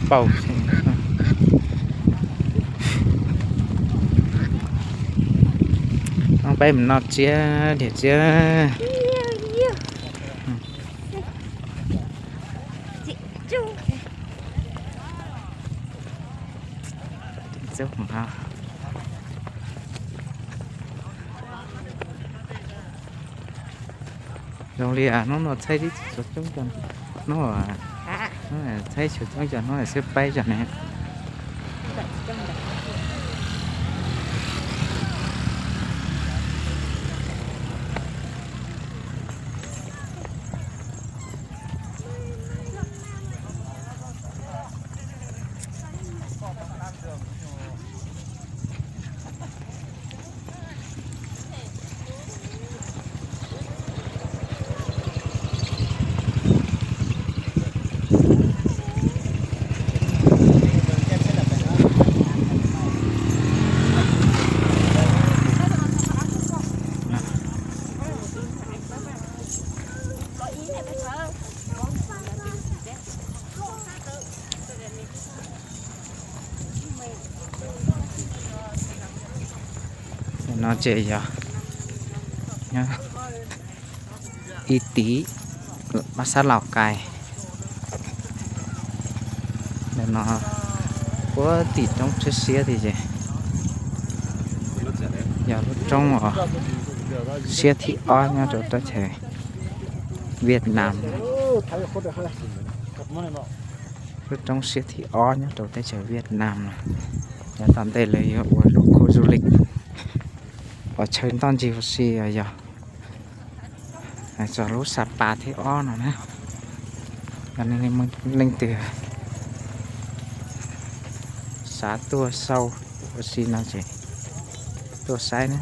paum. Peb mus noj tsiab, diam tsiab. Zoo li hnub no txhaib tib tsuas coob cov hnub, txhaib tsuas coob cov hnub xwb paib cov ne. No ces yog ib tim pab sab Laus Kais. Ntawm no puag tim roob siab siab tiag ces yog lub roob uas siab thib ob nyob rau teb chaws Vietnam. Lub roob siab thib ob nyob rau teb chaws Vietnam no. Yav tom ntej lawv yuav ua lub khu du lịch pov chaw ntoj ncig ua si yog txog lub Sapa thib ob no na. Yog nej leej twg xav tuaj xauj ua si no ces tuaj saib na.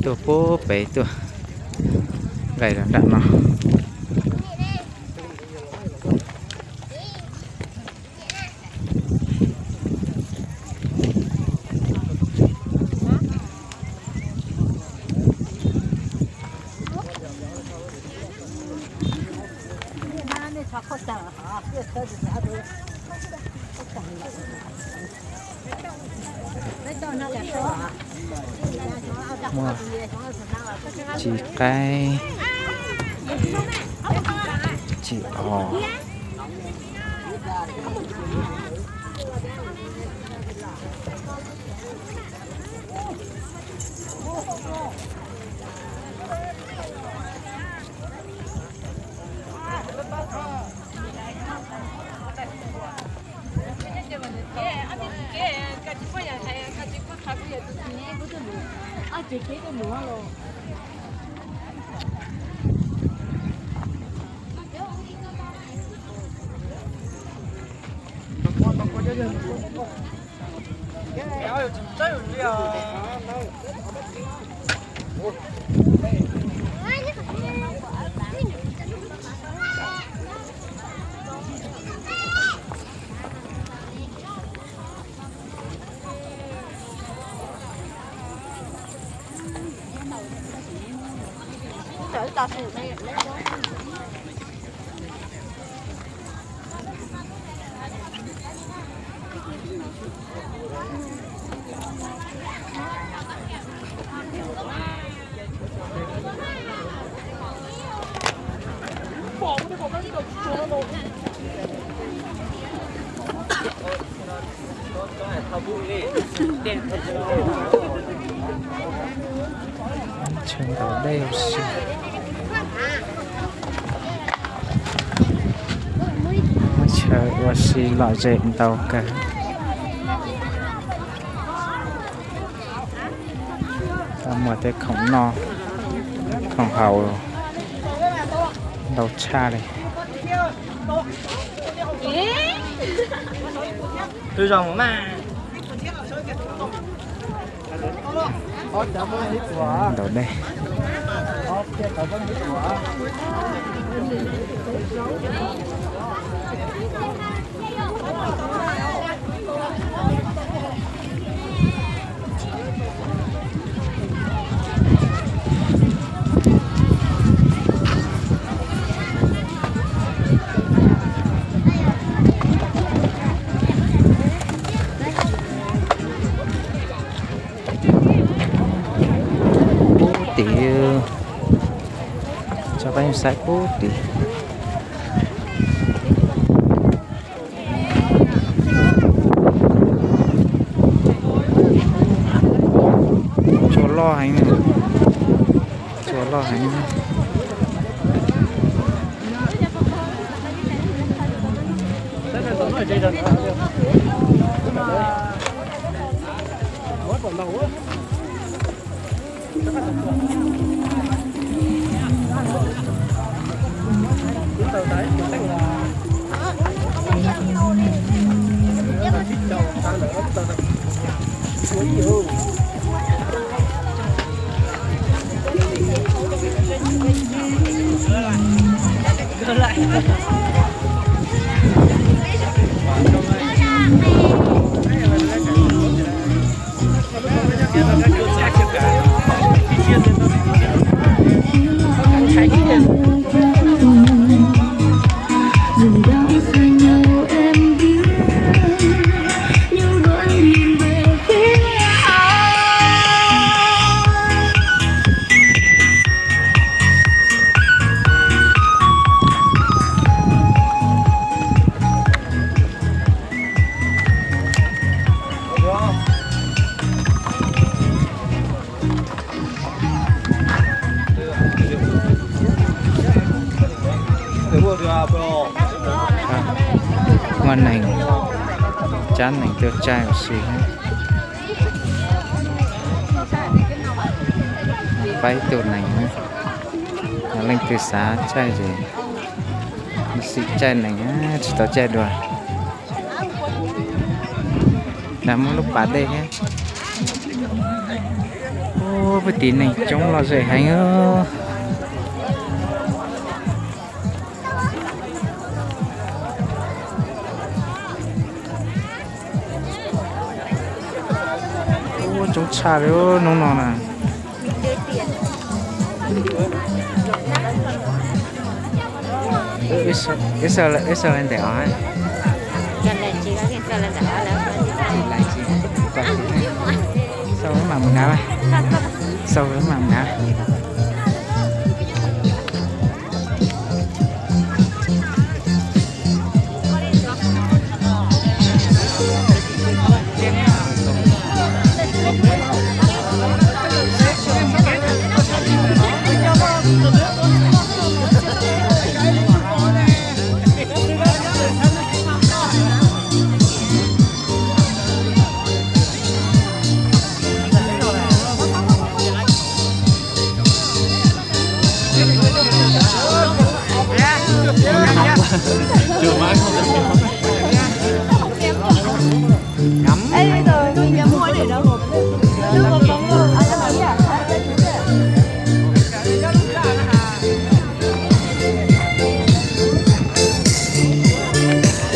Tuaj puag pem tuaj nqaim los nram no. Muaj tsis qaib, tsis os. Chaw ntaus dej ua si. Muaj chaw ua si lom zem ntau kawg. Tau muaj tej khoom noj, Khoom haus ntau tshaj li. Ntau dej. Pub tim, tso peb saib pub tim. Tsua loj heev, tsua loj heev. Muaj neeg, tsab neeg tuaj tsaij ua si. Pab ib tug neeg, yog leej twg xav tsaij ces xim tsaij neeg, tsis tau tsaij dua. Nag muaj lub pas dej thiab. Ub, peb tim neeg coob lom zem heev. Ub, coob tshaj li hnub no na. Wb sau li ntawm os. Sau wb mam mus nab, sau wb mam mus nab.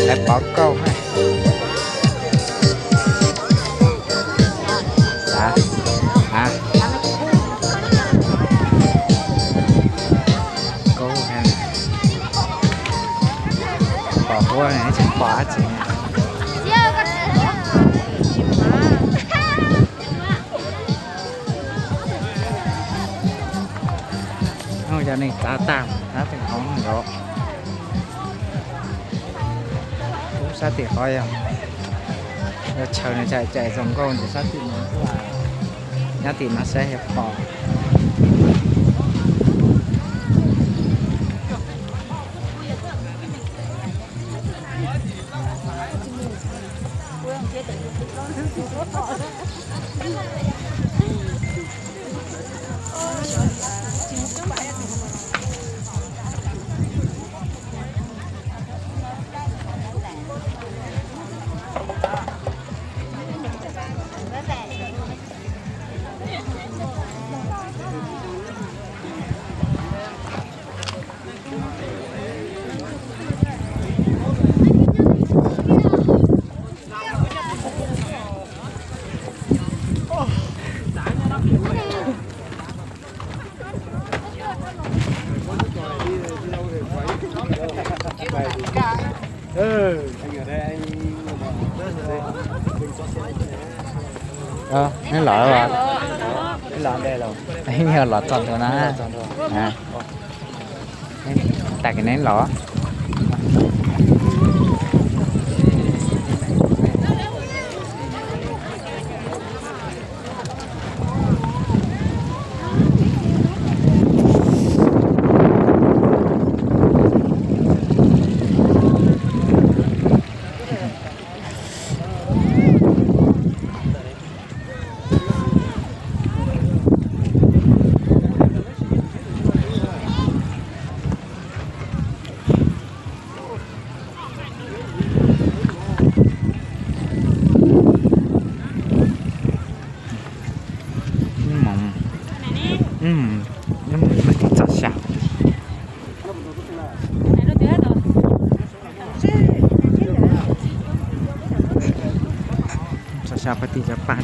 Lawv pov kauj. Hab, hab. Kauj, pom huab tsis pom dab tsi. Cov neeg txav tag, txav tag hauv no. Lub sab tim qhov yog, yog chaw no caim caim txoos nkauj ntawm sab tim no, nyob tim no saib yog pom. Neb los, neb los txog ntua na. Tag kis neb los. Ib hmos, ib hmos pab tig txog xya. Txog xya pab tig cov paj.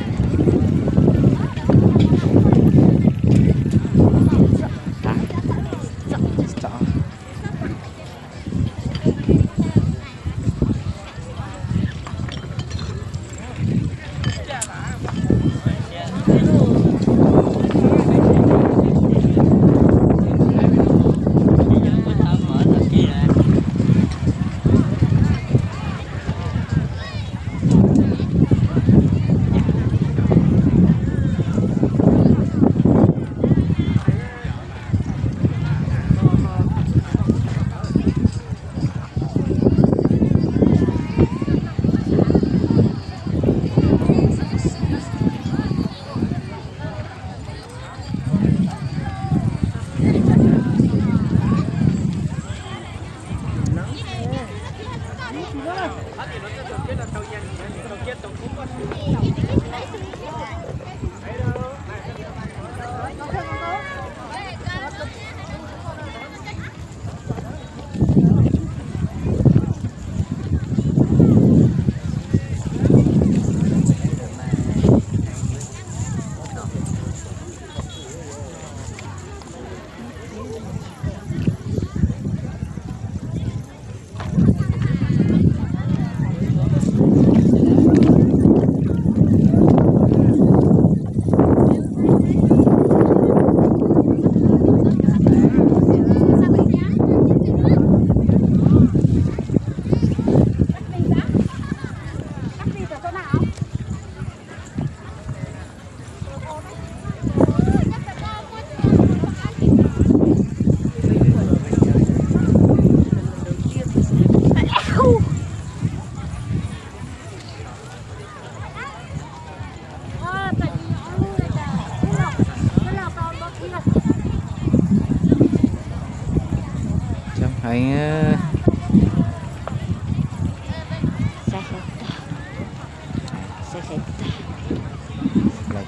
Coob heev. Saib heev tag. Saib heev tag.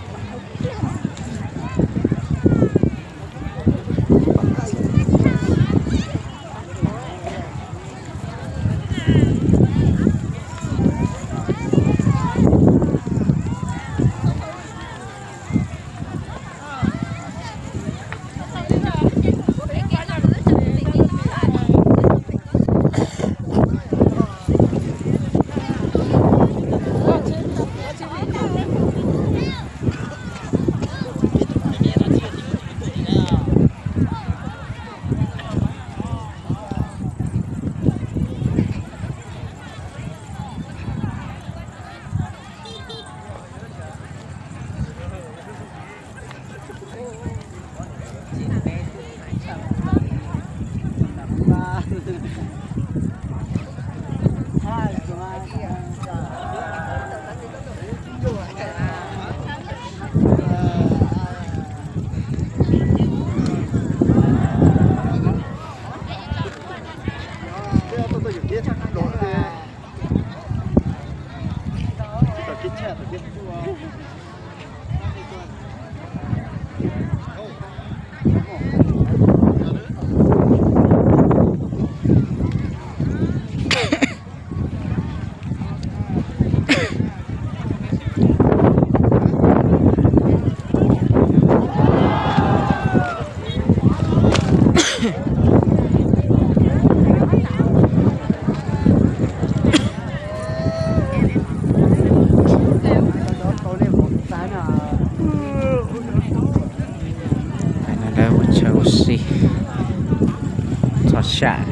Sam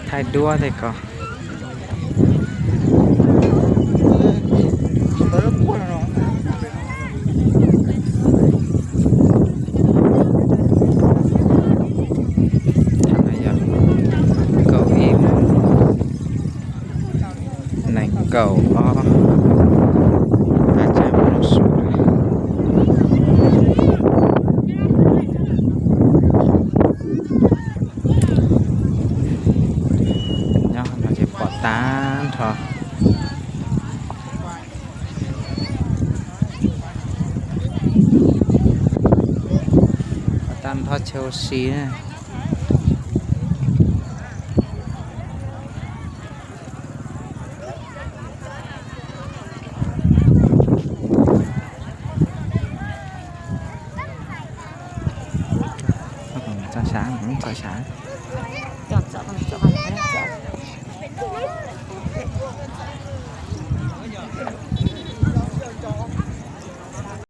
thaij duab tej ko. Thaum no yog kaum ib moos nees nkaum ob, tab tsaib mus loj su. Nyob no ces pom tag nrho, pom tag nrho chaw ua si. Txog sav, txog sav.